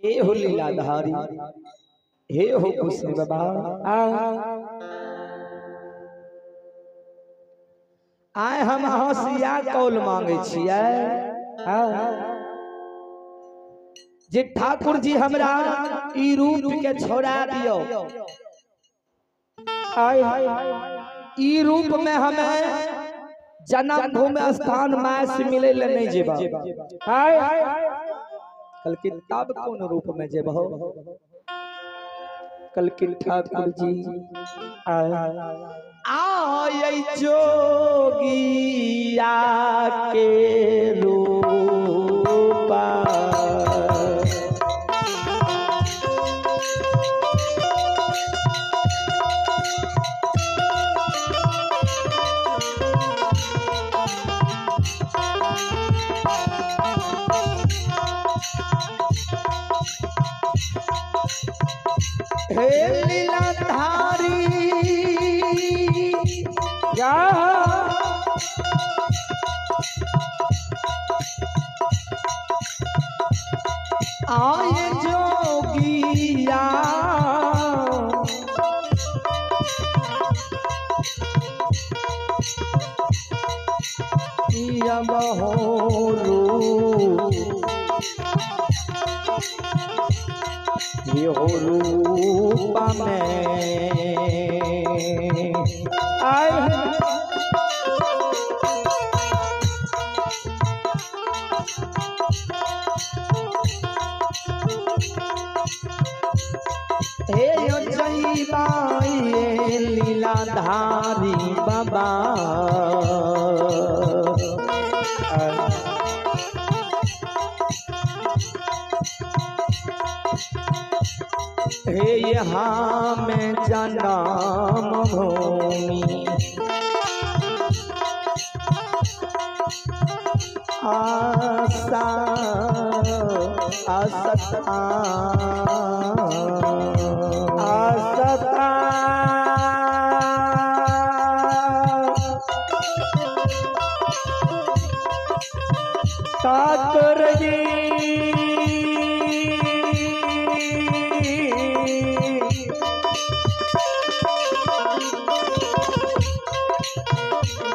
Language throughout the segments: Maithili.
हे हो लीलाधारी, हे हो कृष्ण बाबा, आय हम अहाँ से इएह कौल मांगे छियै जे ठाकुर जी हमरा ई रूप के छोड़ा दियो। ई रूप में हमें जन्म भूमि स्थान my से मिले ले नहीं जेबा। कलकिन तब कौन रूप में जेबहो? कलकिन ठाकुर जी आय जोगिया के रूपा, हे लीलाधारी या आय जोगिया हो रूप में आए। हे जईबाई लीलाधारी बाबा, हे यहाँ में जन्म भूमि आशा आसता आसता ठाकुर जी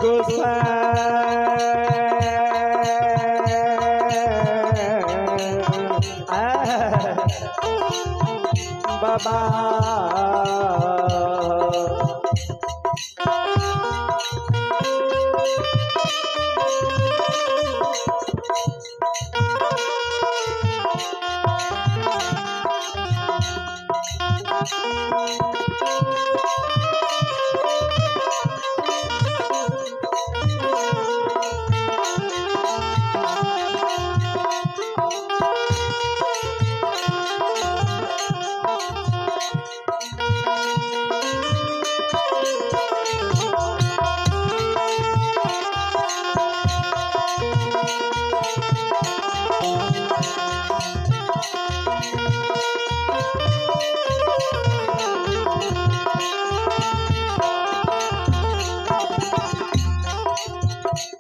गोसाई बाबा।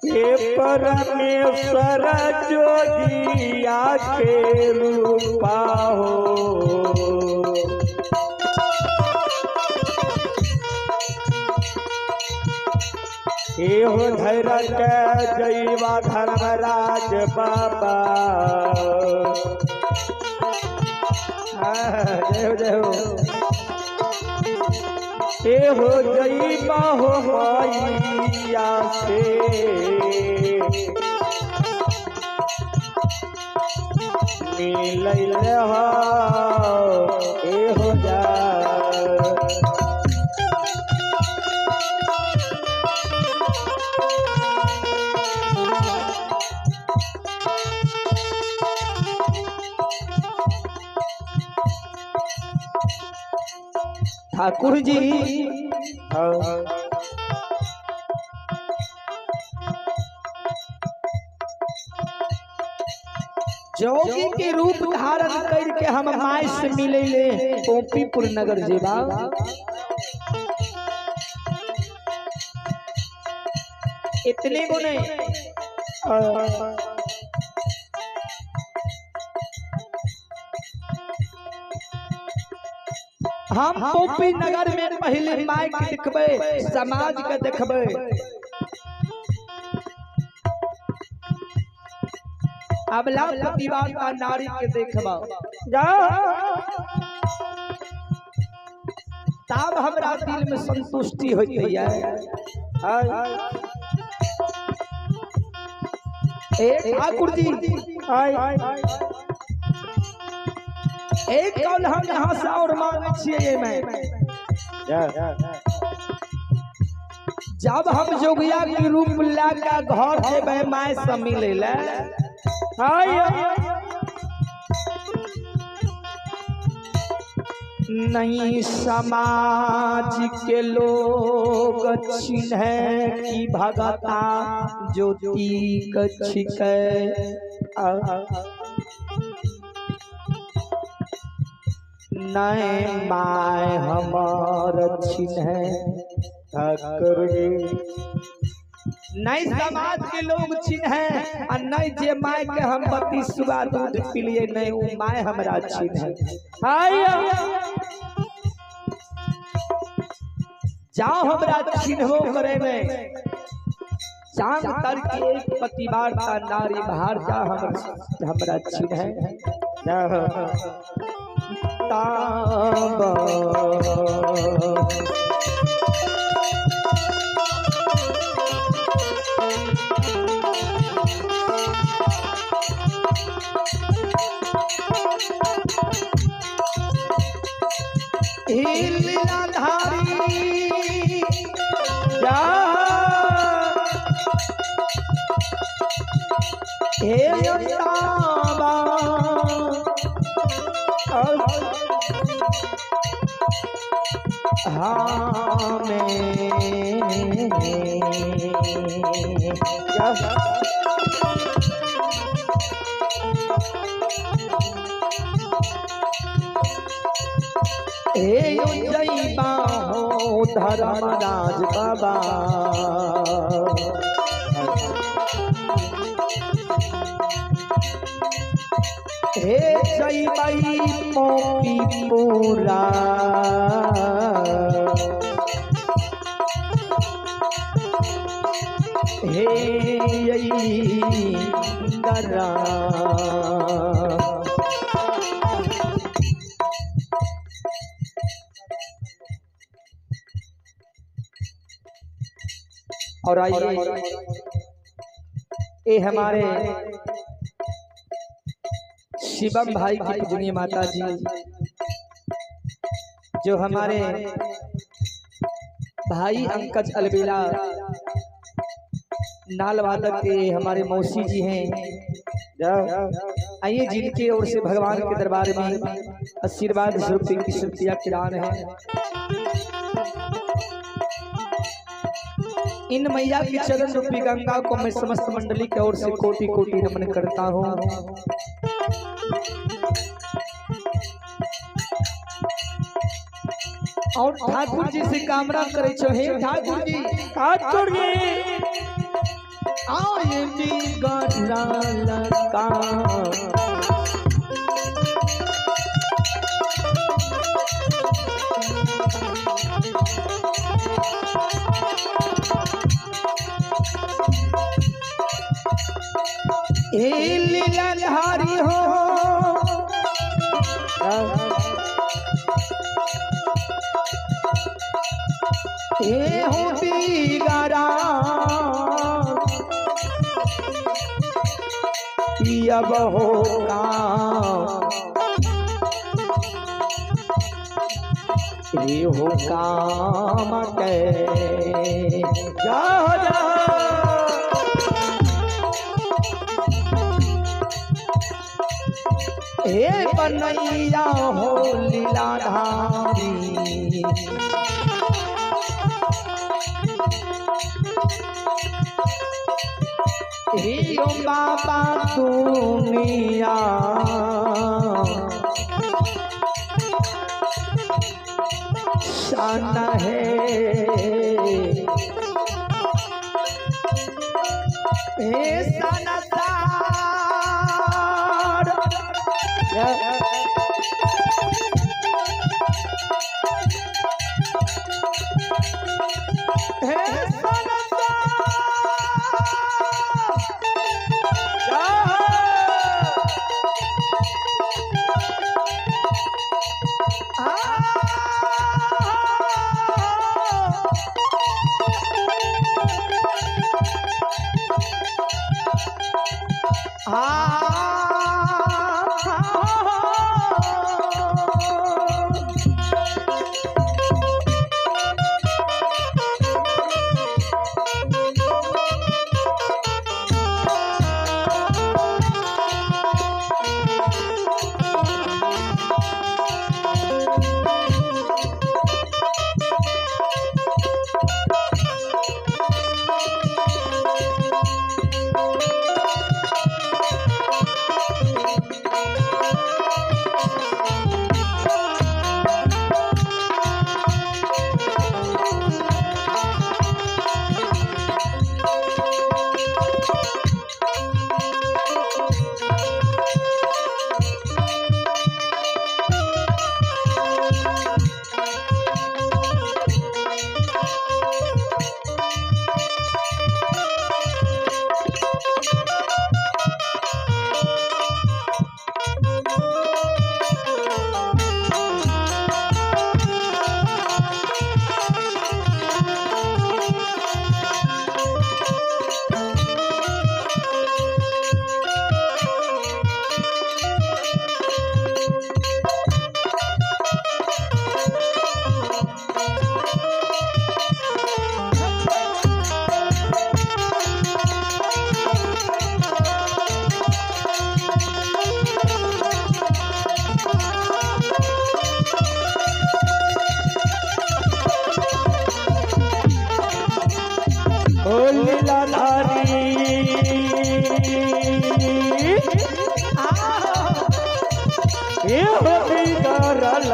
हे परमेश्वर जोगिया के रूपा हो, हे हो धैर्य के जैवा धर्मराज बाबा। जय हो जय हो। हे हो जैवा हो मैया से मिलैल हो, हे हो जा। ठाकुर जी जोगी के रूप धारण करके हम my से मिले ले पोपीपुर नगर जेबा। इतने को नहीं, हम पोपी नगर में पहले माय के देखबे, समाज के देखबे। अबला पतिवार्ता नारी के देखबा तब हमरा दिल में संतुष्टि होती है। ए ठाकुर जी एक कौन हम यहाँ से और मांगे छिए में जब हम जोगिया के रूप ला के घर जेबै my से मिले ला नहीं समाज के लोग चिन्ह की भगता ज्योति छिकै नहीं my हमर चिन्ह ठाकुर जी। नहीं समाज के लोग चिन्ह आ नहीं जे my के हम बत्ती सुबह दूध पिलिए नहीं वो my हमरा चिन्ह। जाओ हमरा चिन्हबो करे में चांद तर के एक पतिवार्ता नारी बाहर जा हमरा चिन्ह ताब लीलाधारी जा हे ताबा हे जय हो धर्मराज बाबा हे जय बाई मोती पूरा हे गरा। और आइए ये हमारे शिवम भाई की पूजनीय माता जी जो हमारे भाई अंकज अलबेला नाल वादक के हमारे मौसी जी हैं। आइए जिनके ओर से भगवान के दरबार में आशीर्वाद स्वरूप इक्कीस रुपया के दान है। इन मैया की चरण रूपी गंगा को मैं समस्त मंडली की ओर से कोटि कोटि नमन करता हूँ। और ठाकुर जी से कामना करे छो, हे ठाकुर जी, ठाकुर जी आए का हे लीलाधारी हो हे हो बीगरा अब हो काम हे हो काम के जा जा हे बनैया हो लीलाधारी हे ओ बाबा दुनिया शान है हे सनसार ये हो बिगड़ल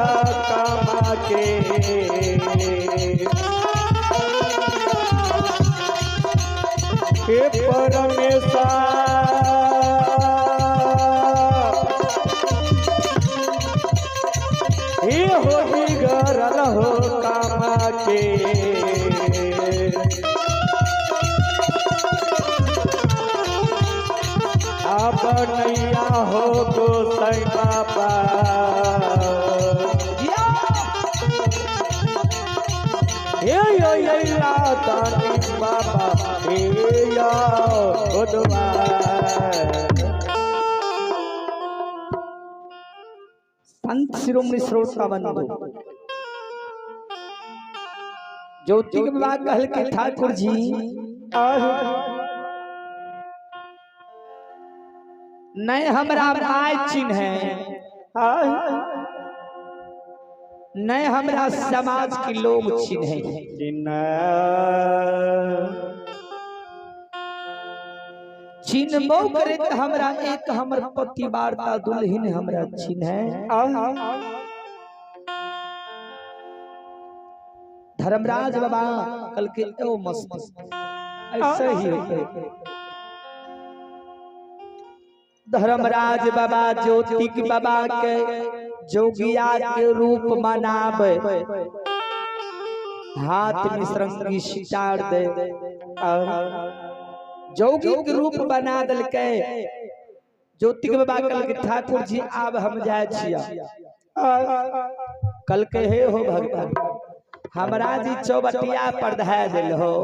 कामा के हे परमेश्वर हे हो बिगड़ल हो कामा के अब नैया हो गोसाई बाबा हे यो या तानी बाबा हे या संत शिरोमणि श्रोता बंधु ज्योति के बाबा कहल के ठाकुर जी नहीं हमरा my चिन्ह है, नहीं हमरा समाज के लोग चिन्ह है। चिन्हबो करे तो हमरा एक हमर पति वार्ता दुल्हन हमरा चिन्ह है। धर्मराज बाबा कल के ओ मस्त ऐसे ही होते। धर्मराज बाबा ज्योतिक बाबा के जोगिया के रूप मनावे, हाथ में सरंगी सितार दे जोगी के रूप बना दल के। ज्योतिक बाबा कल के ठाकुर जी आब हम जाए छिया। कल के हे हो भगवान हमरा जी चौबटिया पर धै दिल हो,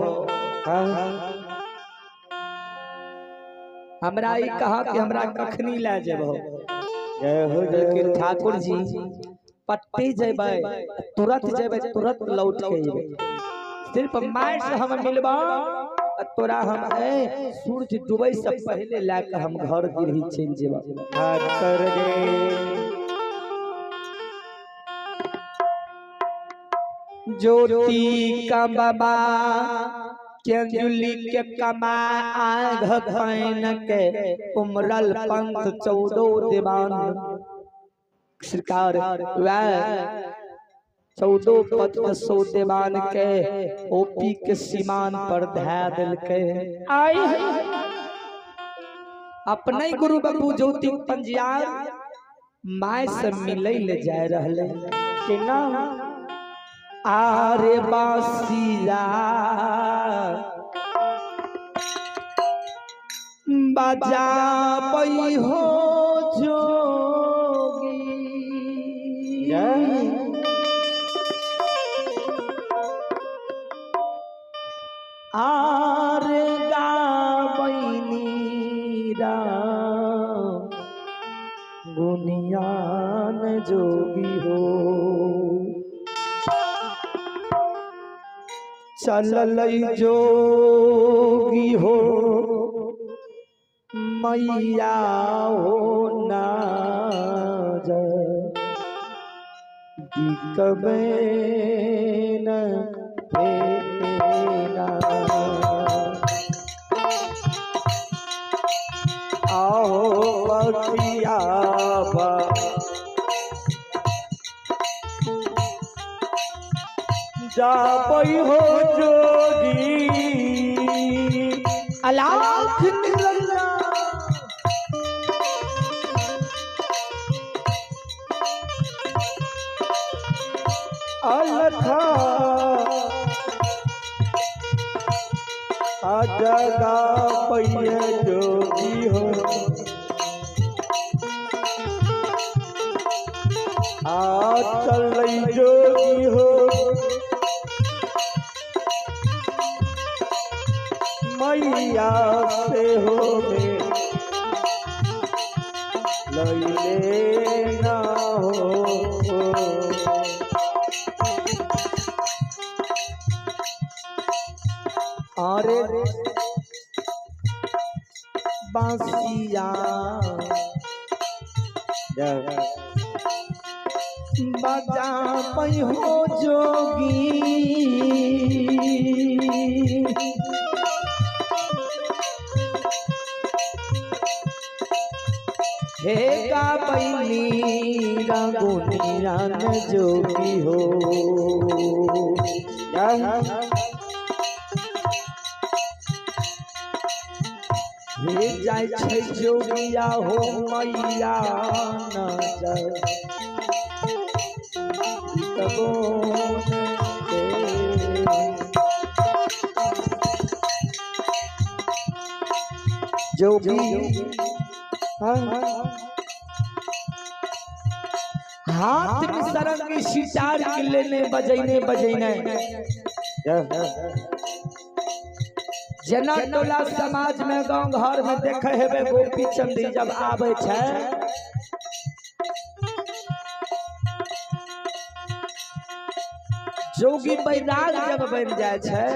हमरा ई कहा कि हमरा कखनी ले जेबो। लेकिन ठाकुर जी पट्टी जेबै तुरंत जेबै तुरंत लौट के अइबै, सिर्फ माय से हम मिलबा तोरा हम सूरज डूबे से पहले लाके हम घर गिरही चल जेबा। ज्योति का बाबा केंजुली के कमा आघ पैन के उमरल पंथ 14 दीवान सरकार वह 14 पद 100 दीवान के ओपी के सीमान पर धा दिल के। आई अपने गुरु बाबू ज्योति पंजियार my से मिले ले जाए रहले कि ना आरे बासिया बजा पई हो जोगी आरे गाबैनी राम गुनियान जोगी हो चलल जोगी हो मैया हो ना दिकबे न आओ बसिया जाबई हो जोगी अलाख निरंजन अलखा अजगा पैया जोगी हो आ चल जोगी हो मैया से हो में लैले ना हो। अरे बांसिया बजा पई हो जोगी हे हे गाबैनी रंगुनिया न जोगी हो। हे जाय छै जोगिया हो मैया न जाय जोगी हाथ में सरंगी सितार के लेने बजैने बजैने जना टोला समाज में गांव घर में देखे हेबे गोपी चंदी जब आवे छै जोगी बैराग जब बन जाय छै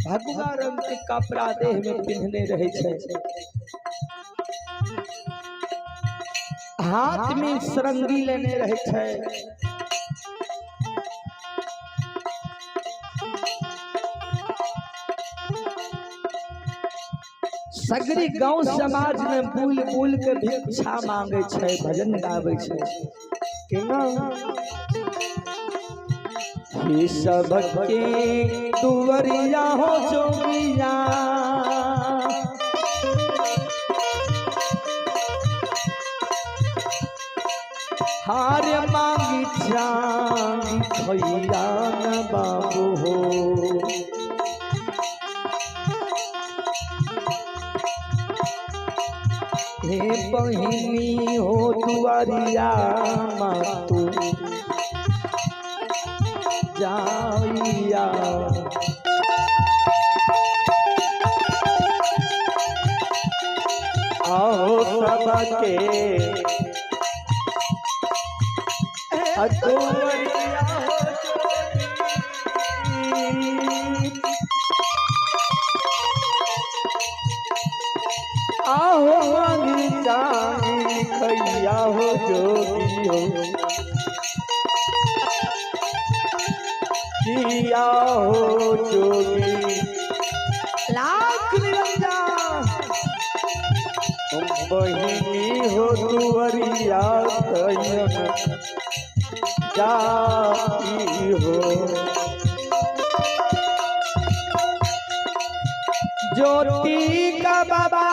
भगवा रंग के कपड़ा देह में पिन्हने रहे छै, हाथ में सरंगी लेने रहे छै, सगरी गांव समाज में बुल बुल के भिक्षा मांगे छै, भजन गावे छै। ही सबके दुवरिया हो जोगिया हार मांगी चांदी खैया न बाबू हो। हे बहिनी हो दुआरिया मातू जाइया आओ सबके अतुवरिया हो जोगी। आहो मांगी चांदी खैया हो जोगी हो किया हो जोगी। लाख निरंजन तुम बहिनी हो दुवरिया कयन जाई हो। ज्योति का बाबा